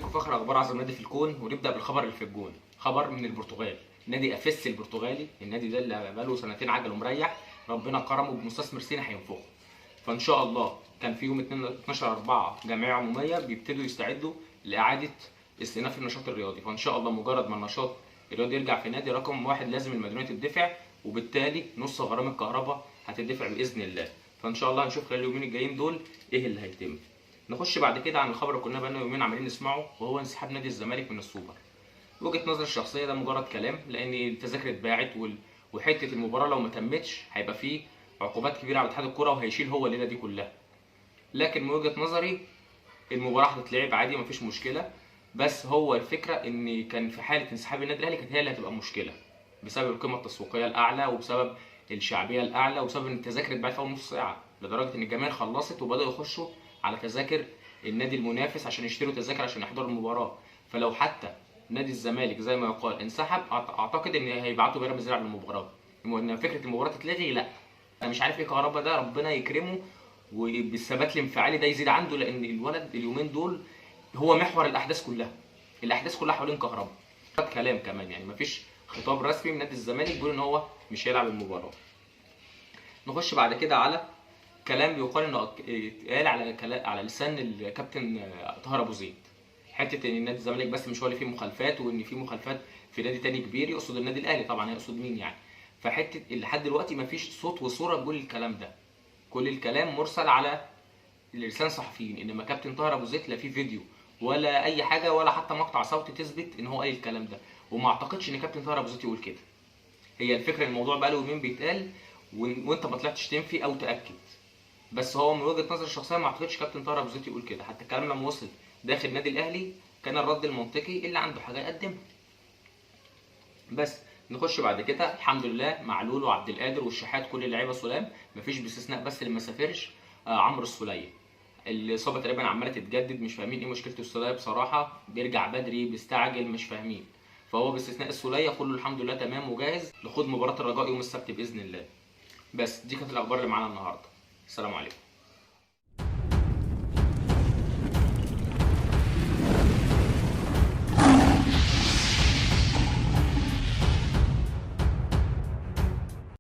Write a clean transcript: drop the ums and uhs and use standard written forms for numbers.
بيكم في اخر اخبار اعظم نادي في الكون. ونبدا بالخبر اللي في الجون، خبر من البرتغال، نادي افيس البرتغالي، النادي ده اللي بقاله سنتين عجله مريح، ربنا كرمه بمستثمر صيني هينفخه. فان شاء الله كان في يوم 12/4 جمعية عموميه بيبتدوا يستعدوا لاعادة استئناف النشاط الرياضي. فان شاء الله مجرد ما النشاط الرياضي يرجع في النادي، رقم واحد لازم المديونيه تدفع، وبالتالي نص غرامة الكهرباء هتدفع باذن الله. فان شاء الله هنشوف خلال اليومين الجايين دول ايه اللي هيتم. نخش بعد كده عن الخبر اللي كنا بقالنا يومين عمالين نسمعه، وهو انسحاب نادي الزمالك من السوبر. وجهه نظري الشخصية ده مجرد كلام، لان التذاكر اتباعت وحتة المباراة لو ما تمتش هيبقى فيه عقوبات كبيرة على اتحاد الكورة وهيشيل هو الليلة دي كلها. لكن من وجهه نظري المباراة هتتلعب عادي مفيش مشكلة، بس هو الفكرة ان كان في حاله انسحاب النادي الاهلي كانت هي اللي هتبقى مشكلة، بسبب القيمة التسويقية الاعلى وبسبب الشعبية الاعلى وبسبب ان التذاكر اتباعت في اول نص ساعة، لدرجة ان الجماهير خلصت وبداوا يخشوا على تذاكر النادي المنافس عشان يشتروا تذاكر عشان يحضروا المباراة. فلو حتى نادي الزمالك زي ما يقال انسحب، اعتقد ان هيبعتوا بيراميدز يلعب المباراة. ان فكرة المباراة تتلغي لا، انا مش عارف ايه كهربا ده، ربنا يكرمه وبالثبات الانفعالي ده يزيد عنده، لان الولد اليومين دول هو محور الاحداث كلها، الاحداث كلها حوالين كهربا. كلام كمان يعني مفيش خطاب رسمي من نادي الزمالك بيقول ان هو مش هيلعب المباراة. نخش بعد كده على كلام بيقال انه اتقال على لسان الكابتن طاهر ابو زيد، حتة ان نادي الزمالك بس مش هو اللي فيه مخالفات، وان فيه مخالفات في نادي تاني كبير، يقصد النادي الاهلي طبعا، هيقصد مين يعني. فحته لحد دلوقتي مفيش صوت وصوره بيقول الكلام ده، كل الكلام مرسل على لسان صحفيين، انما كابتن طاهر ابو زيد لا فيه فيديو ولا اي حاجة ولا حتى مقطع صوتي تثبت ان هو قال الكلام ده، وما اعتقدش ان كابتن طاهر ابو زيد يقول كده. هي الفكرة الموضوع بقاله يومين بيتقال وانت ما طلعتش تنفي او تاكد، بس هو من وجهه نظري الشخصية ما اعتقدش كابتن طاهر ابو زيد يقول كده. حتى الكلام لما وصل داخل النادي الاهلي كان الرد المنطقي اللي عنده حاجة يقدمها. بس نخش بعد كده، الحمد لله معلول وعبد القادر والشحات كل اللعيبة سلام، مفيش باستثناء بس اللي ما سافرش عمرو السوليه، الاصابة تقريبا عماله تتجدد، مش فاهمين ايه مشكلة السوليه بصراحة، بيرجع بدري بيستعجل مش فاهمين. فهو باستثناء السوليه كله الحمد لله تمام وجاهز لخوض مباراة الرجاء يوم السبت باذن الله. بس دي كانت الاخبار اللي معانا النهارده. السلام عليكم.